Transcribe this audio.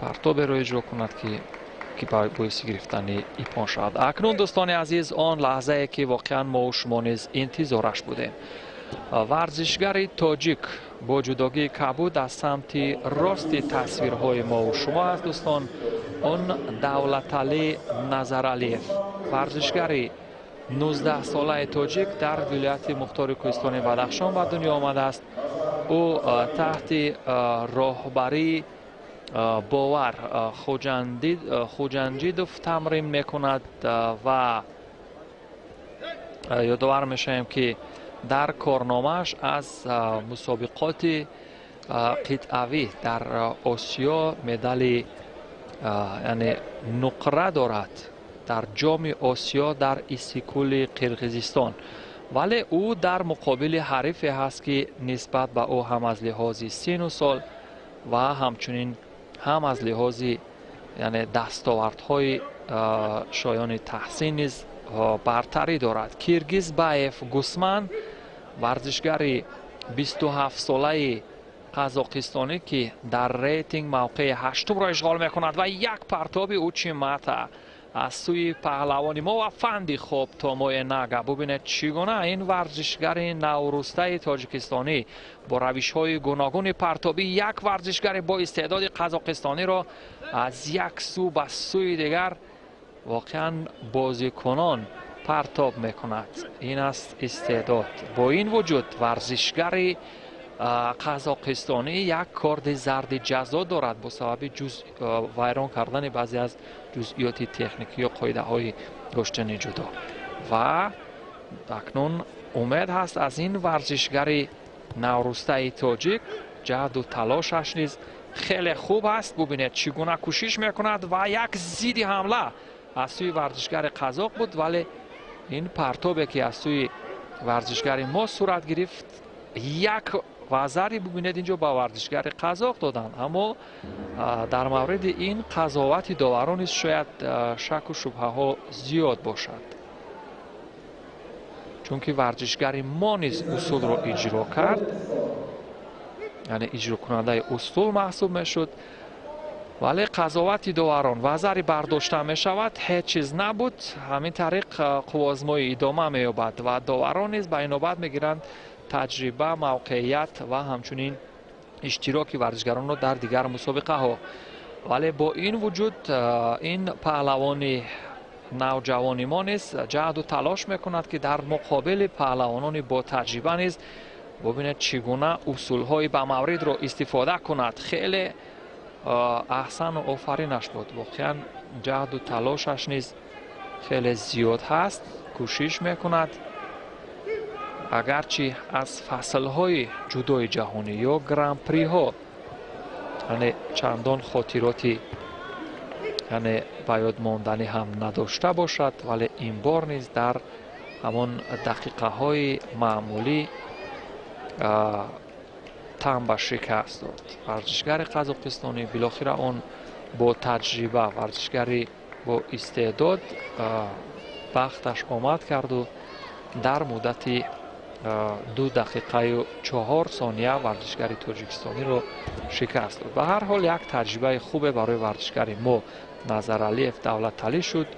Партоберо иҷро кунад, ки боиси гирифтани иппон шавад. Акнун, дӯстони азиз, он лаҳзае, ки воқеан мо шумо низ интизораш будем. Варзишгари тоҷик бо ҷудогии кабуд аз самти рости тасвирҳои мову шумо аст, дӯстон. Он Давлаталӣ Назаралиев, варзишгари 19-солаи тоҷик, дар вилояти мухтори кӯҳистони Бадахшон ба дунё омадааст. Ӯ таҳти роҳбарии Бовар Хуҷанҷидов тамрин мекунад ва ёдовар мешавем, ки дар корномааш аз мусобиқоти қитъавӣ дар Осиё медали, яъне нуқра дорад дар Ҷоми Осиё дар Иссиқкӯли Қирғизистон. Вале ӯ дар муқобили ҳарифе ҳаст, ки нисбат ба ӯ ҳам аз лиҳози сину сол ва ҳамчунин ҳам аз лиҳози, яъне дастовардҳои шоёни таҳсин низ бартарӣ дорад. Киргизбаев Гусман, варзишгари 27-солаи қазоқистонӣ, ки дар рейтинг мавқеи ҳаштумро ишғол мекунад. Ва як партоби учимата аз сӯи паҳлавони мо ва фанди хоб томоe нага. Бубинед, чӣ гуна ин варзишгари наврӯстаи тоҷикистонӣ бо равишҳои гуногуни партобӣ як варзишгари бо истеъдоди қазоқистониро аз як сӯ ба сӯи дигар воқеан бозикунон партоб мекунад. Ин аст истеъдод. Бо ин вуҷуд варзишгари қазоқистонӣ як корди зарди ҷазо дорад бо сабаби вайрон кардани баъзе аз ҷузъиёти техникӣ ё қоидаҳои гаштани ҷудо. Ва акнун умед ҳаст аз ин варзишгари наврӯстаи тоҷик. Ҷаҳду талошаш низ хеле хуб аст. Бубинед, чӣ гуна кӯшиш мекунад ва як зидди ҳамла аз сӯи варзишгари қазоқ буд, вале ин партобе, ки аз сӯи варзишгари мо сурат гирифт, як вазари, бубинед, инҷо ба варзишгари қазоқ доданд. Аммо дар мавриди ин қазовати доварон низ шояд шаку шубҳаҳо зиёд бошад, чунки варзишгари мо низ усулро иҷро кард, яъне иҷрокунандаи усул маҳсуб мешуд. Вале қазовати доварон вазари бардошта мешавад, ҳеҷ чиз набуд. Ҳамин тариқ қувваозмоӣ идома меёбад ва доварон низ ба инобат мегиранд таҷриба, мавқеият ва ҳамчунин иштироки варзишгаронро дар дигар мусобиқаҳо. Вале бо ин вуҷуд ин паҳлавони навҷавони мо низ ҷаҳду талош мекунад, ки дар муқобили паҳлавонони ботаҷриба низ, бубинед, чӣ гуна усулҳои ба мавридро истифода кунад. Хеле аҳсану офаринаш буд. Воқеан ҷаҳду талошаш низ хеле зиёд ҳаст, кӯшиш мекунад. Агарчи аз фаслҳои ҷудои ҷаҳонӣ ё гран-приҳо, яъне чандон хотироти, яъне ба ёд монданӣ ҳам надошта бошад, вале ин бор низ дар ҳамон дақиқаҳои маъмулӣ тан ба шикаст дод варзишгари қазоқистонӣ. Билохира он бо таҷриба, варзишгари бо истеъдод бахташ омад карду дар муддати 2 дақиқаю 4 сония варзишгари тоҷикистониро шикаст дод. Ба ҳар ҳол, як таҷрибаи хубе барои варзишгари мо Назаралиев Давлаталӣ шуд.